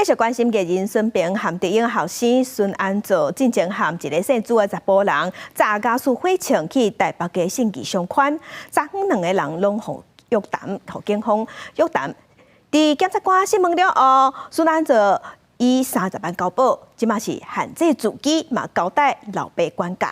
續關心藝人孫平和德英後生孫安祖進前和一个姓朱的查埔人，詐假事火槍去台北的信義商圈，昨昏兩个人攏予約談，予警方約談。佇檢察官訊問了後，孫安祖以30萬交保，這馬是限制住居，嘛交代老爸管教。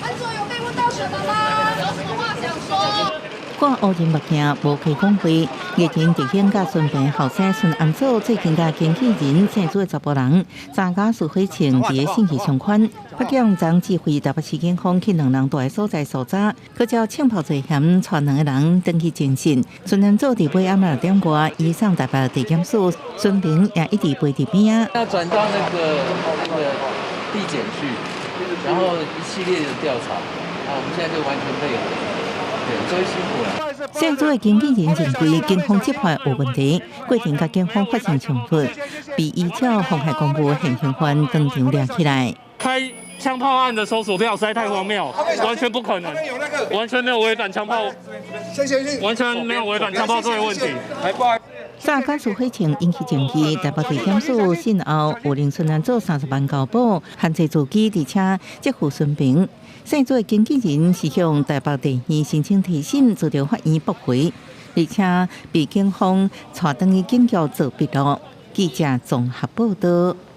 安祖有被問到什麼嗎？有什麼話想說？掛烏人目鏡，無開講話。藝人狄興佮孫平後生孫安祖最近佮經紀人姓朱的查埔人，查假事火槍佇个信義商圈，北檢昨指揮台北市警方去兩人蹛的所在搜查，閣照槍炮罪嫌帶兩个人轉去偵訊。孫安祖佇尾暗6點外移送台北地檢署，孫平也一直陪佇邊仔。要轉到那個地檢去，然後一系列的調查，啊，我們現在就完全配合。對，終於辛苦了。姓朱的經紀人認為警方執法有問題，過程佮警方發生衝突，被依照妨害公務現行犯當場掠起來。開槍炮案的搜索票實在太荒謬，完全不可能，完全沒有違反槍炮，完全沒有違反槍炮罪的問題。詐假事火槍引起爭議，台北地檢署訊後有令孫安祖30萬交保，限制住居，而且責付孫平。姓朱的經紀人是向台北地院申請提審，遭到法院駁回，而且被警方帶轉去警局做筆錄。記者綜合報道。